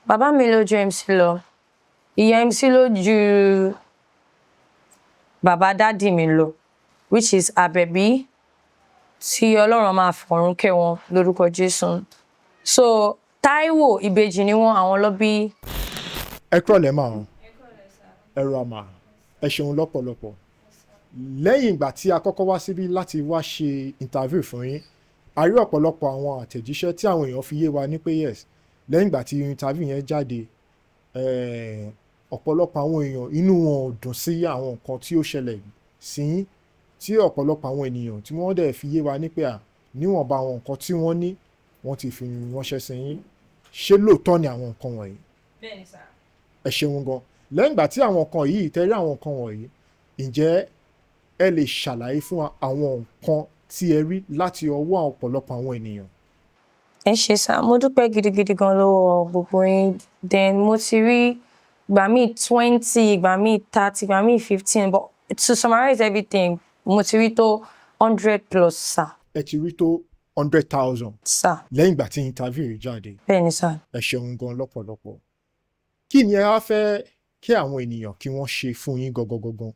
Bàbá mi ló ju MC lọ, ìyá MC ló ju bàbá daddy mi lọ, which is Àbẹ̀bí, tí Ọlọ́run máa fọ̀run kẹ́ wọn lórúkọ Jésù. So Táíwò, ìbejì ni wọ́n, àwọn ló bí. Ẹ kúrọ̀lẹ́ mà o, ẹ rọ àmà, ẹ ṣeun lọ́pọ̀lọpọ̀. Lẹ́yìn ìgbà tí a kọ́kọ́ wá síbí láti wá ṣe interview fún yín, a rí ọ̀pọ̀lọpọ̀ àwọn àtẹ̀jíṣẹ́ tí àwọn èèyàn fi yé wa ní pé yes, lẹ́yìn ìgbà tí interview yẹn jáde, ọ̀pọ̀lọpọ̀ àwọn èèyàn, inú wọn ò dùn sí àwọn nǹkan tí ó ṣẹlẹ̀ sí yín, tí ọ̀pọ̀lọpọ̀ àwọn ènìyàn tí wọ́n dẹ̀ fi yé wa ní pé à níwọ̀nba àwọn nǹkan tí wọ́n ní, wọ́n ti fi ránṣẹ́ sí yín. Ṣé lóòótọ́ ni àwọn nǹkan wọ̀nyí? Bẹ́ẹ̀ni sir. Ẹ ṣeun gan. Lẹ́yìn ìgbà tí àwọn nǹkan yìí tẹ́rí, àwọn nǹkan wọ̀nyí, ǹjẹ́ ẹ lè ṣàlàyé fún wa àwọn nǹkan tí ẹ rí láti ọwọ́ ọ̀pọ̀lọpọ̀ àwọn ènìyàn? Ẹ ṣé sir, mo dúpẹ́ gidigidi gan lọ́wọ́ gbogbo yín. Then mo ti rí ìgbà míì 20, ìgbà míì 30, ìgbà míì 15, but to summarize everything, mo ti rí tó 100 plus, sir. Ẹ ti rí tó 100,000? Sir. Lẹ́yìn ìgbà tí interview yìí jáde? Bẹ́ẹ̀ni sir. Ẹ ṣeun gan lọ́pọ̀lọpọ̀. Kí ni ẹ wá fẹ́ kí àwọn ènìyàn kí wọ́n ṣe fún yín gangan gangan?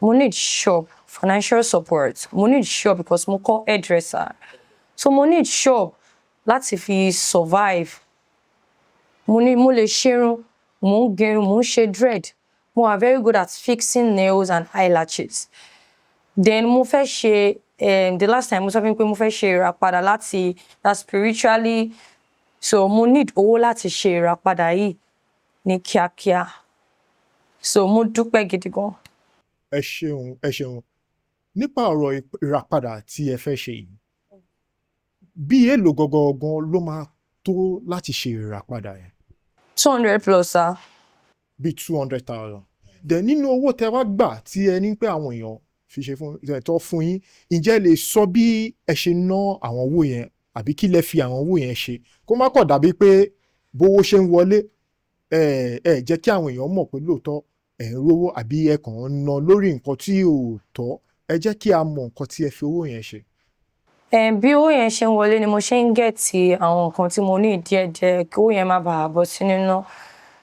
Mo need shop, financial support. Mo need shop because mo kọ́ hairdresser, so mo need shop láti fi survive. Mo ní mo lè ṣerun, mo ń gẹrun, mo ń ṣe dread, mo are very good at fixing nails and eyelashes. Then mo fẹ́ ṣe, the last time mo sọ fún yín pé mo fẹ́ ṣe ìràpadà láti that spiritually, so mo need owó láti ṣe ìràpadà yìí ní kíákíá. So mo dúpẹ́ gidi gan. Ẹ ṣeun, ẹ ṣeun. Nípa ọ̀rọ̀ ìràpadà tí ẹ fẹ́ ṣe yìí, bí èlò gangan ló máa tó láti ṣe ìràpadà yẹn? 200 plus, sir. Bí 200,000. Then nínú owó tẹ wá gbà tí ẹ ní pé àwọn èèyàn fi ṣe fún ẹ tó fún yín, ǹjẹ́ ẹ lè sọ bí ẹ ṣe ná àwọn owó yẹn, àbí kí lẹ fi àwọn owó yẹn ṣe, kó má kàn dàbí pé bówó ṣe ń wọlé, ẹ jẹ́ kí àwọn èèyàn mọ̀ pé lóòótọ́ ẹ̀ ń rówó, àbí ẹ kàn ń ná lórí nǹkan tí ò tọ́? Ẹ jẹ́ kí a mọ̀ nǹkan tí ẹ fi owó yẹn ṣe. Bí owó yẹn ṣe ń wọlé ni mo ṣe ń get àwọn nǹkan tí mo ní díẹ̀díẹ̀ kí owó yẹn má bàa bọ́ sí níná.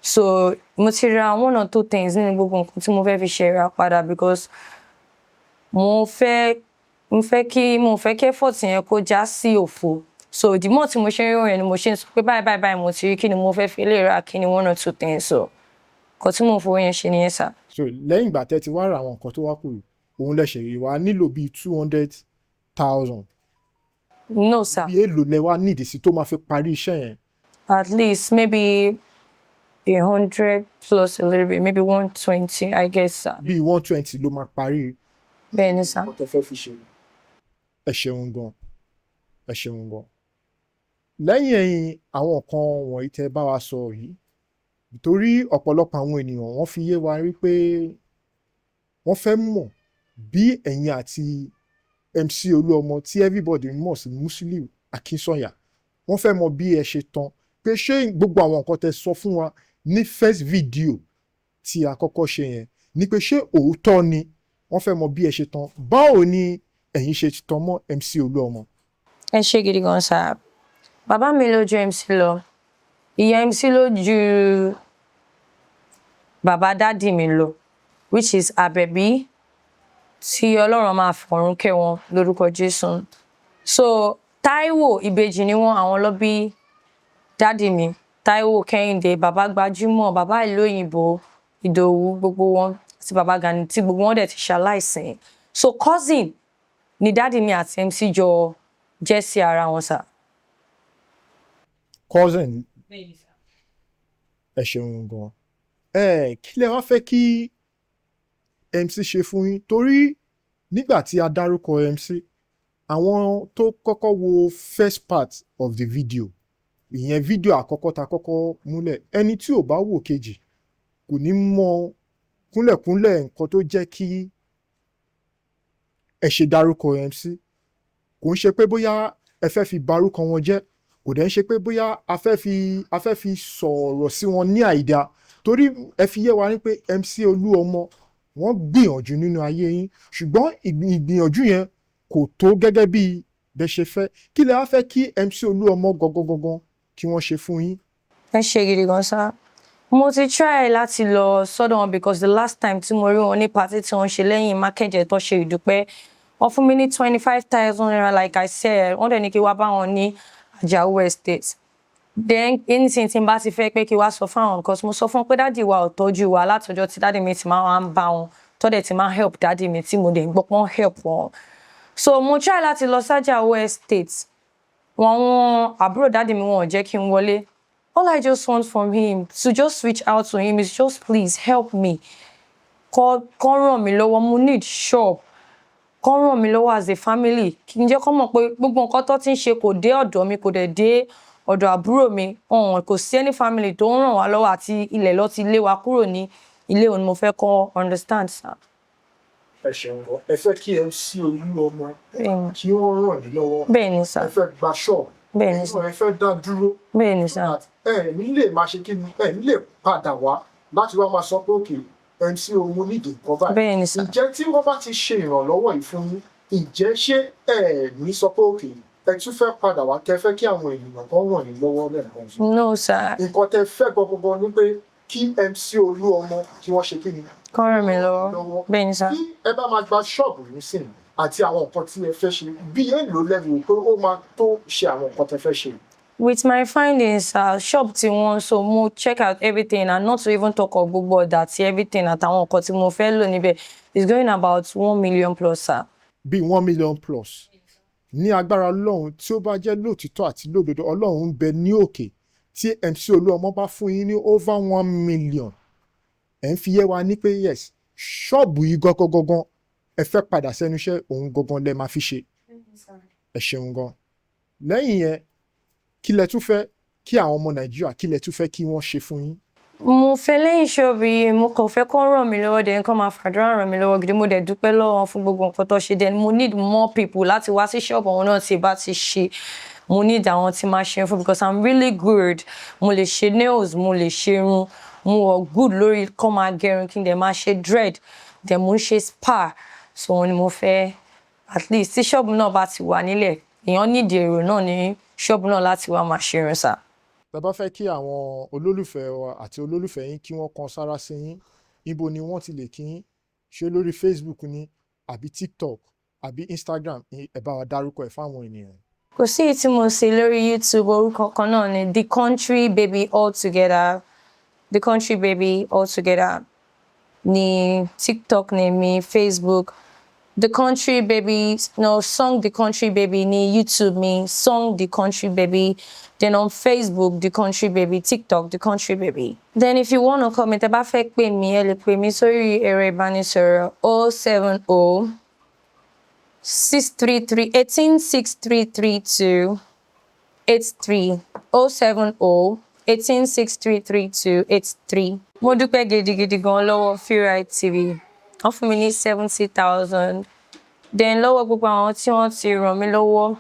So mo ti ra one or two things nínú gbogbo nǹkan tí mo fẹ́ fi ṣe ìràpadà, because mo fẹ́ kí effort yẹn kó já sí òfo. So the more tí mo ṣe ń rí owó yẹn ni mo ṣe ń sọ pé báyìí báyìí báyìí mo ti rí, kí ni mo fẹ́ fi lè rà, kí ni one or two things. So nǹkan tí mo ń fowó yẹn ṣe nìyẹn, sir. So lẹ́yìn ìgbà tẹ́ ti wá ra àwọn nǹkan tó wá kù yìí, òun lẹ ṣe wá nílò bíi 200,000? No, sir. Bí èlò lẹ wá nídìí sí tó máa fi parí iṣẹ́ yẹn? At least maybe 100 plus a little bit, maybe 120, I guess, sir. Bíi 120 ló máa parí? Bẹ́ẹ̀ni sir. Nǹkan tó fẹ́ fi ṣe. Ẹ ṣeun gan, ẹ ṣeun gan. Lẹ́yìn ẹ̀yìn àwọn nǹkan wọ̀nyí tẹ́ bá wa sọ yìí, torí ọ̀pọ̀lọpọ̀ àwọn ènìyàn, wọ́n fi yé wa rí pé wọ́n fẹ́ mọ̀ bí ẹ̀yin àti MC Olúọmọ, tí everybody mọ̀ sí Musiliu Akínsànyà, wọ́n fẹ́ mọ̀ bí ẹ ṣe tán, pé ṣé gbogbo àwọn nǹkan tẹ́ sọ fún wa ní first video tí a kọ́kọ́ ṣe yẹn ni pé ṣé òótọ́ ni? Wọ́n fẹ́ mọ̀ bí ẹ ṣe tán. Báwo ni ẹ̀yin ṣe tán mọ́ MC Olúọmọ? Ẹ ṣé gidi gan, sir. Bàbá mi ló ju MC lọ, ìyá MC ló ju bàbá daddy mi lọ, which is Àbẹ̀bí, tí Ọlọ́run máa fọ̀run kẹ́ wọn lórúkọ Jésù. So Táíwò, ìbejì ni wọ́n, àwọn ló bí daddy mi, Táíwò Kẹ́hìndé, bàbá gbajúmọ̀, bàbá ìlú òyìnbó, Ìdòwú, gbogbo wọn àti bàbá Gani, tí gbogbo wọn dẹ̀ ti ṣaláìsí. So cousin ni daddy mi àti MC jọ jẹ́ sí ara wọn, sir. Cousin. Ẹ ṣeun gan. Ẹ kí lẹ wá fẹ́ kí MC ṣe fún yín? Torí nígbà tí a dárúkọ MC, àwọn tó kọ́kọ́ wo first part of the video, ìyẹn fídíò àkọ́kọ́ ta kọ́kọ́ múlẹ̀, ẹni tí ò bá wò kejì kò ní mọ kúnlẹ̀kúnlẹ̀ nǹkan tó jẹ́ kí ẹ ṣe dárúkọ MC. Kò ń ṣe pé bóyá ẹ fẹ́ fi barúkọ wọn jẹ́, kò dẹ̀ ń ṣe pé bóyá a fẹ́ fi sọ̀rọ̀ sí wọn ní àìda, torí ẹ fi yé wa ní pé MC Olúọmọ, wọ́n gbìyànjú nínú ayé yín, ṣùgbọ́n ìgbìyànjú yẹn kò tó gẹ́gẹ́ bí bẹ́ ṣe fẹ́. Kí lẹ wá fẹ́ kí MC Olúọmọ gangan gangan? kí wọ́n ṣe fún yín? Ẹ ṣe gidi gan sá. Mo ti try láti lọ sọ́dọ̀ wọn because the last time tí mo rí wọn ní party tí wọ́n ṣe lẹ́yìn mákẹ́jẹ tó ṣe ìdúpẹ́, wọ́n fún mi ní ₦25,000, like I said. Wọ́n dẹ̀ ní kí wá bá wọn ní Ajao Estate. Then anything tí n bá ti fẹ́ pé kí wá sọ fún àwọn, because mo sọ fún wọn pé daddy wa ò tọ́jú wa látọjọ́ tí daddy mi ti máa wá ń bá wọn, tọ́dẹ̀ ti máa help daddy mi, tí mo dẹ̀ ń gbọ́ pọ́n help wọn. So mo try láti lọ sájàó Estate wọn, àwọn àbúrò daddy mi, wọn ò jẹ́ kí n wọlé. All I just want from him, to just reach out to him, is just please help me, kó ràn mí lọ́wọ́. Mo need shop, kó ràn mí lọ́wọ́ as a family, kí n jẹ́ kó mọ̀ pé gbogbo nǹkan tó ti ń ṣe kò dé ọ̀dọ̀ mi, kò dẹ̀ dé ọ̀dọ̀ àbúrò mi. Ọ̀hún kò sí any family tó ń ràn wá lọ́wọ́ àti ilẹ̀ lọ ti lé wa kúrò ní ilé òun. Mo fẹ́ kó understand, sir. Ẹ ṣeun gan. Ẹ fẹ́ kí MC Olúọmọ kí wọ́n ràn yín lọ́wọ́. Bẹ́ẹ̀ ni sir. Ẹ fẹ́ gba ṣọ́ọ̀bù. Bẹ́ẹ̀ ni sir. Ẹ fẹ́ dá dúró. Bẹ́ẹ̀ ni sir. Ẹ ní lè máa ṣe kí ni, ẹ ní lè padà wá láti wá máa sọ pé, "Okay, MC, òun nídìí nǹkan báyìí." Bẹ́ẹ̀ ni sir. Ǹjẹ́ tí wọ́n bá ti ṣe ìrànlọ́wọ́ yìí fún yín, ǹjẹ́ ṣé ẹ ní sọ pé, okay, ẹ tún fẹ́ padà wá, kẹ́ fẹ́ kí àwọn ènìyàn kan ràn yín lọ́wọ́ lẹ́ẹ̀kan sí? No, sir. Nǹkan tẹ́ fẹ́ gbọgbọgbọ ni pé kí MC Olúọmọ kí wọ́n ṣe kí ni? Kó ràn mí lọ́wọ́. Lọ́wọ́. Bẹ́ẹ̀ ni sir. Tí ẹ bá máa gba ṣọ́ọ̀bù nísìnyí àti àwọn nǹkan tí ẹ fẹ́ ṣe, bí èlò lẹ́nu pé ó máa tó ṣe àwọn nǹkan tẹ́ fẹ́ ṣe? With my findings, shop tí wọ́n, so mo check out everything, and not to even talk of gbogbo ọ̀dà àti everything àtàwọn nǹkan tí mo fẹ́ lò níbẹ̀, is going about 1 million plus, sir. Bíi 1 million plus. Ní agbára Ọlọ́run, tí ó bá jẹ́ lóòtítọ́ àti lódodo, Ọlọ́run ń bẹ ní òkè, tí MC Olúọmọ bá fún yín ní over 1 million, ẹ̀ ń fi yé wa ní pé yes, ṣọ́ọ̀bù yìí gangan gangan ẹ fẹ́ padà sẹ́nu iṣẹ́, òun gangan lẹ máa fi ṣe. Ẹ ṣeun gan. Lẹ́yìn yẹn, kí lẹ tún fẹ́ kí àwọn ọmọ Nàìjíríà, kí lẹ tún fẹ́ kí wọ́n ṣe fún yín? Mo fẹ́ lẹ́yìn ṣọ́ọ̀bù yìí, mo kàn fẹ́ kó ràn mí lọ́wọ́, dẹ̀ kó máa fàdúrà ràn mí lọ́wọ́ gidi. Mo dẹ̀ dúpẹ́ lọ́wọ́ wọn fún gbogbo nǹkan tó ṣe. Then mo need more people láti wá sí ṣọ́ọ̀bù àwọn náà tí bá ti ṣe. Mo need àwọn tí máa ṣe fún because I'm really good. Mo lè ṣe nails, mo lè ṣe irun, mo wọ̀ good lórí kó máa gẹrun, kí n dẹ̀ máa ṣe dread, then mo ń ṣe spa. So òun ni mo fẹ́. At least tí ṣọ́ọ̀bù náà bá ti wà nílẹ̀, èèyàn need èrò náà ní ṣọ́ọ̀bù náà láti wá máa ṣe irun, sir. Tẹ́ bá fẹ́ kí àwọn olólùfẹ́ wa àti olólùfẹ́ yín kí wọ́n kan sára sí yín, níbo ni wọ́n ti lè kí yín? Ṣé lórí Facebook ni, àbí TikTok, àbí Instagram? Ẹ bá wa dárúkọ ẹ̀ fáwọn ènìyàn. Kò sí èyí tí mo ṣe lórí YouTube. Orúkọ kan náà ni The Country Baby All Together. The Country Baby All Together ní TikTok ní mi, Facebook The Country Baby, no, Song The Country Baby ní YouTube mi, Song The Country Baby. Then on Facebook, The Country Baby, TikTok, The Country Baby. Then if you wanna call me, tẹ́ bá fẹ́ pè mí, ẹ lè pè mí sórí ẹ̀rọ ìbánisọ̀rọ̀ 070 633 18 6332 83, 070 18 6332 83. Mo dúpẹ́ gidigidi gan lọ́wọ́ Freeride TV. Wọ́n fún mi ní 70,000. Then lọ́wọ́ gbogbo àwọn tí wọ́n ti ràn mí lọ́wọ́,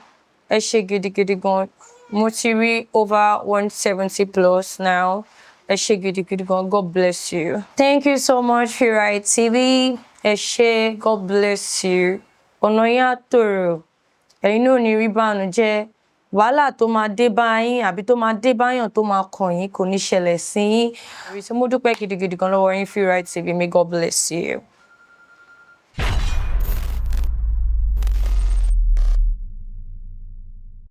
ẹ ṣé gidigidi gan. Mo ti rí over 170 plus now. Ẹ ṣé gidigidi gan. God bless you. Thank you so much, Freeride TV. Ẹ ṣé, God bless you. Ọ̀nà yín á tòrò. Ẹ̀yin náà ò ní rí bànújẹ́. Wàhálà tó máa dé bá yín àbí tó máa dé báyàn tó máa kàn yín kò ní ṣẹlẹ̀ sí yín. Mo dúpẹ́ gidigidi gan lọ́wọ́ yín, Freeride TV. May God bless you.